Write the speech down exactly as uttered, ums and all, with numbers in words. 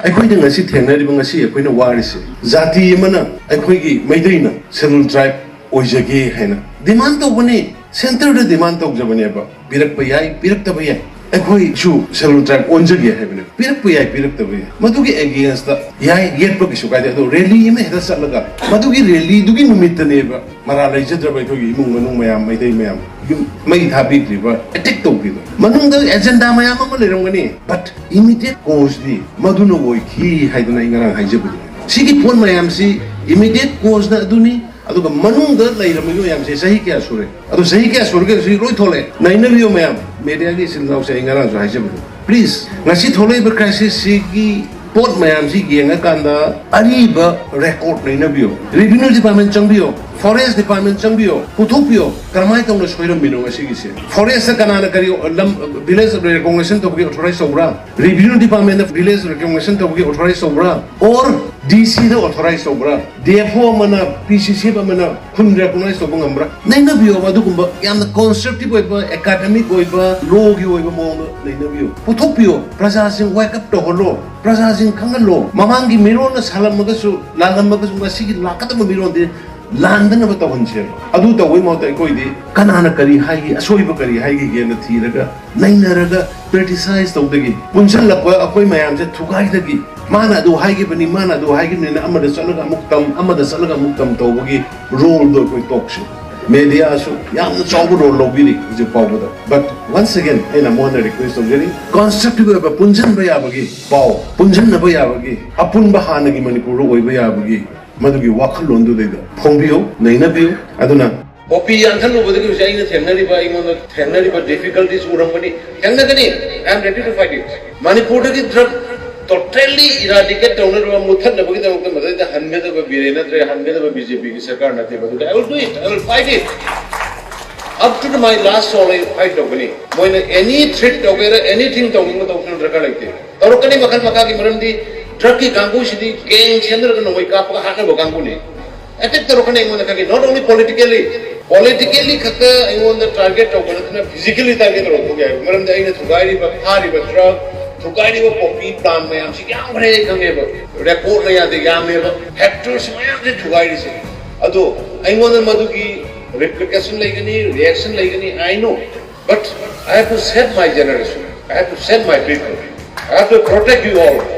ꯑꯩꯈꯣꯏꯅ ꯉꯁꯤ ꯊꯦꯡꯅꯔꯤꯕ, ꯉꯁꯤ ꯑꯩꯈꯣꯏꯅ ꯋꯥꯔꯤꯁꯦ, ꯖꯥꯇꯤ ꯑꯃꯅ, ꯑꯩꯈꯣꯏꯒꯤ ꯃꯩꯇꯩꯅ schedule tribe ꯑꯣꯏꯖꯒꯦ ꯍꯥꯏꯅ demand ꯇꯧꯕꯅꯤ, centreꯗ demand ꯇꯧꯖꯕꯅꯦꯕ, ꯄꯤꯔꯛꯄ ꯌꯥꯏ, ꯄꯤꯔꯛꯇꯕ ꯌꯥꯏ, ꯑꯩꯈꯣꯏꯁꯨ schedule tribe ꯑꯣꯟꯖꯒꯦ ꯍꯥꯏꯕꯅꯦ, ꯄꯤꯔꯛꯄ ꯌꯥꯏ, ꯄꯤꯔꯛꯇꯕ ꯌꯥꯏ, ꯃꯗꯨꯒꯤ againstꯗ ꯌꯥꯏ, ꯌꯦꯠꯄ ꯀꯩꯁꯨ ꯀꯥꯏꯗꯦ꯫ ꯑꯗꯣ rally ꯑꯃ ꯍꯦꯛꯇ ꯆꯠꯂꯒ ꯃꯗꯨꯒꯤ rallyꯗꯨꯒꯤ ꯅꯨꯃꯤꯠꯇꯅꯦꯕ ꯃꯔꯥ ꯂꯩꯖꯗ꯭ꯔꯕ ꯑꯩꯈꯣꯏꯒꯤ ꯏꯃꯨꯡ ꯃꯅꯨꯡ ꯃꯌꯥꯝ, ꯃꯩꯇꯩ ꯃꯌꯥꯝ ꯌꯨꯝ ꯃꯩ ꯊꯥꯕꯤꯗ꯭ꯔꯤꯕ, attack ꯇꯧꯈ꯭ꯔꯤꯕ꯫ ꯃꯅꯨꯡꯗ agenda ꯃꯌꯥꯝ ꯑꯃ ꯂꯩꯔꯝꯒꯅꯤ, but immediate causeꯗꯤ ꯃꯗꯨꯅ ꯑꯣꯏꯈꯤ ꯍꯥꯏꯗꯅ ꯑꯩ ꯉꯔꯥꯡ ꯍꯥꯏꯖꯕꯗꯨꯅꯤ꯫ ꯁꯤꯒꯤ ꯄꯣꯠ ꯃꯌꯥꯝꯁꯤ immediate causeꯅ ꯑꯗꯨꯅꯤ, ꯑꯗꯨꯒ ꯃꯅꯨꯡꯗ ꯂꯩꯔꯝꯃꯤꯕ ꯃꯌꯥꯝꯁꯦ ꯆꯍꯤ ꯀꯌꯥ ꯁꯨꯔꯦ? ꯑꯗꯣ ꯆꯍꯤ ꯀꯌꯥ ꯁꯨꯔꯒꯦ? ꯍꯧꯖꯤꯛ ꯂꯣꯏ ꯊꯣꯛꯂꯛꯑꯦ꯫ ꯅꯩꯅꯕꯤꯌꯨ ꯃꯌꯥꯝ, mediaꯒꯤ ꯏꯆꯤꯜ ꯏꯅꯥꯎꯁꯦ ꯑꯩ ꯉꯔꯥꯡꯁꯨ ꯍꯥꯏꯖꯕꯗꯣ, please, ꯉꯁꯤ ꯊꯣꯛꯂꯛꯏꯕ crisisꯁꯤꯒꯤ ꯄꯣꯠ ꯃꯌꯥꯝꯁꯤ ꯌꯦꯡꯉꯀꯥꯟꯗ ꯑꯔꯤꯕ record ꯅꯩꯅꯕꯤꯌꯨ꯫ Revenue Department ꯆꯪꯕꯤꯌꯨ, Forest Department ꯆꯪꯕꯤꯌꯨ, ꯄꯨꯊꯣꯛꯄꯤꯌꯨ꯫ ꯀꯔꯝꯍꯥꯏꯅ ꯇꯧꯅ ꯁꯣꯏꯔꯝꯃꯤꯅꯣ ꯉꯁꯤꯒꯤꯁꯦ? Forestꯇ ꯀꯅꯥꯅ ꯀꯔꯤ ꯂꯝ, village recognition ꯇꯧꯕꯒꯤ authorize ꯇꯧꯕ꯭ꯔꯥ? Revenue Departmentꯅ village recognition ꯇꯧꯕꯒꯤ authorize ꯇꯧꯕ꯭ꯔꯥ? Or DCꯗ authorize ꯇꯧꯕ꯭ꯔꯥ? DFO ꯑꯃꯅ, PCCF ꯑꯃꯅ ꯈꯨꯟ recognize ꯇꯧꯕ ꯉꯝꯕ꯭ꯔꯥ? ꯅꯩꯅꯕꯤꯌꯣꯕ꯫ ꯑꯗꯨꯒꯨꯝꯕ ꯌꯥꯝꯅ constructive ꯑꯣꯏꯕ, academic ꯑꯣꯏꯕ, lawꯒꯤ ꯑꯣꯏꯕ ꯃꯑꯣꯡꯗ ꯅꯩꯅꯕꯤꯌꯨ꯫ ꯄꯨꯊꯣꯛꯄꯤꯌꯨ꯫ ꯄ꯭ꯔꯖꯥꯁꯤꯡ wake up ꯇꯧꯍꯜꯂꯣ꯫ ꯄ꯭ꯔꯖꯥꯁꯤꯡ ꯈꯪꯍꯜꯂꯣ꯫ ꯃꯃꯥꯡꯒꯤ ꯃꯤꯔꯣꯜꯅ ꯁꯥꯜꯂꯝꯃꯒꯁꯨ, ꯂꯥꯜꯂꯝꯃꯒꯁꯨ ꯉꯁꯤꯒꯤ ꯂꯥꯛꯀꯗꯕ ꯃꯤꯔꯣꯜꯗꯤ ꯂꯥꯟꯗꯅꯕ ꯇꯧꯍꯟꯁꯦꯕ꯫ ꯑꯗꯨ ꯇꯧꯕꯩ ꯃꯍꯨꯠꯇ ꯑꯩꯈꯣꯏꯗꯤ ꯀꯅꯥꯅ ꯀꯔꯤ ꯍꯥꯏꯒꯦ, ꯑꯁꯣꯏꯕ ꯀꯔꯤ ꯍꯥꯏꯈꯤꯒꯦꯅ ꯊꯤꯔꯒ, ꯅꯩꯅꯔꯒ, criticize ꯇꯧꯗꯒꯤ, ꯄꯨꯟꯁꯤꯜꯂꯛꯄ ꯑꯩꯈꯣꯏ ꯃꯌꯥꯝꯁꯦ ꯊꯨꯒꯥꯏꯗꯒꯤ, ꯃꯥꯅ ꯑꯗꯨ ꯍꯥꯏꯈꯤꯕꯅꯤ, ꯃꯥꯅ ꯑꯗꯨ ꯍꯥꯏꯈꯤꯕꯅꯤꯅ ꯑꯃꯗ ꯆꯠꯂꯒ ꯑꯃꯨꯛ ꯇꯝ, ꯑꯃꯗ ꯆꯠꯂꯒ ꯑꯃꯨꯛ ꯇꯝ ꯇꯧꯕꯒꯤ roleꯗꯣ ꯑꯩꯈꯣꯏ ꯇꯣꯛꯁꯤ꯫ Mediaꯁꯨ ꯌꯥꯝꯅ ꯆꯥꯎꯕ role ꯂꯧꯕꯤꯔꯤ ꯍꯧꯖꯤꯛ ꯐꯥꯎꯕꯗ꯫ But once again, ꯑꯩꯅ ꯃꯉꯣꯟꯗ request ꯇꯧꯖꯔꯤ, constructive ꯑꯣꯏꯕ ꯄꯨꯟꯁꯤꯟꯕ ꯌꯥꯕꯒꯤ ꯄꯥꯎ, ꯄꯨꯟꯁꯤꯟꯅꯕ ꯌꯥꯕꯒꯤ, ꯑꯄꯨꯟꯕ ꯍꯥꯟꯅꯒꯤ ꯃꯅꯤꯄꯨꯔꯗ ꯑꯣꯏꯕ ꯌꯥꯕꯒꯤ ꯃꯗꯨꯒꯤ ꯋꯥꯈꯜꯂꯣꯟꯗꯨꯗꯩꯗ ꯐꯣꯡꯕꯤꯌꯨ, ꯅꯩꯅꯕꯤꯌꯨ꯫ ꯑꯗꯨꯅ ꯄꯣꯄꯤ ꯌꯥꯟꯊꯠꯂꯨꯕꯗꯒꯤ ꯍꯧꯖꯤꯛ ꯑꯩꯅ ꯊꯦꯡꯅꯔꯤꯕ, ꯑꯩꯉꯣꯟꯗ ꯊꯦꯡꯅꯔꯤꯕ difficulties ꯎꯔꯝꯒꯅꯤ꯫ ꯊꯦꯡꯅꯒꯅꯤ꯫ I am ready to fight it. ꯃꯅꯤꯄꯨꯔꯗꯒꯤ drug totally eradicate ꯇꯧꯅꯅꯕ, ꯃꯨꯠꯊꯠꯅꯕꯒꯤꯗꯃꯛꯇ ꯃꯗꯩꯗ ꯍꯟꯒꯗꯕ ꯕꯤꯔꯦꯟ ꯅꯠꯇ꯭ꯔꯦ, ꯍꯟꯒꯗꯕ BJPꯒꯤ ꯁꯔꯀꯥꯔ ꯅꯠꯇꯦ꯫ ꯃꯗꯨꯗ I will do it. I will fight it. Up to my last soul ꯑꯩ fight ꯇꯧꯒꯅꯤ꯫ ꯃꯣꯏꯅ any threat ꯇꯧꯒꯦꯔꯥ, anything ꯇꯧꯅꯤꯡꯕ ꯇꯧꯁꯅꯨ, ꯗꯔꯀꯥꯔ ꯂꯩꯇꯦ꯫ ꯇꯧꯔꯛꯀꯅꯤ ꯃꯈꯜ ꯃꯈꯥꯒꯤ, ꯃꯔꯝꯗꯤ drugꯀꯤ ꯀꯥꯡꯕꯨꯁꯤꯗꯤ gang ꯁꯦꯝꯅꯔꯒ ꯅꯣꯡꯃꯩ ꯀꯥꯞꯄꯒ ꯍꯥꯠꯅꯕ ꯀꯥꯡꯕꯨꯅꯤ꯫ Attack ꯇꯧꯔꯛꯀꯅꯤ ꯑꯩꯉꯣꯟꯗ ꯈꯪꯉꯤ꯫ Not only politically, politically ꯈꯛꯇ ꯑꯩꯉꯣꯟꯗ target ꯇꯧꯕ ꯅꯠꯇꯅ physically target ꯇꯧꯔꯛꯄ ꯌꯥꯏ꯫ ꯃꯔꯝꯗꯤ ꯑꯩꯅ ꯊꯨꯒꯥꯏꯔꯤꯕ, ꯐꯥꯔꯤꯕ drug, ꯊꯨꯒꯥꯏꯔꯤꯕ ꯄꯣꯄꯤ ꯄ꯭ꯂꯥꯟ ꯃꯌꯥꯝꯁꯤ ꯌꯥꯝꯈ꯭ꯔꯦ ꯈꯪꯉꯦꯕ꯫ ꯔꯦꯀꯣꯔꯠꯅ ꯌꯥꯗꯦ, ꯌꯥꯝꯃꯦꯕ ꯐꯦꯛꯇꯔꯁ ꯃꯌꯥꯝꯁꯦ ꯊꯨꯒꯥꯏꯔꯤꯁꯦ꯫ ꯑꯗꯣ ꯑꯩꯉꯣꯟꯗ ꯃꯗꯨꯒꯤ ꯔꯤꯄ꯭ꯂꯤꯀꯦꯁꯟ ꯂꯩꯒꯅꯤ, ꯔꯤꯌꯦꯛꯁꯟ ꯂꯩꯒꯅꯤ, I know, but I have to save my generation, I have to save my people, I have to protect you all.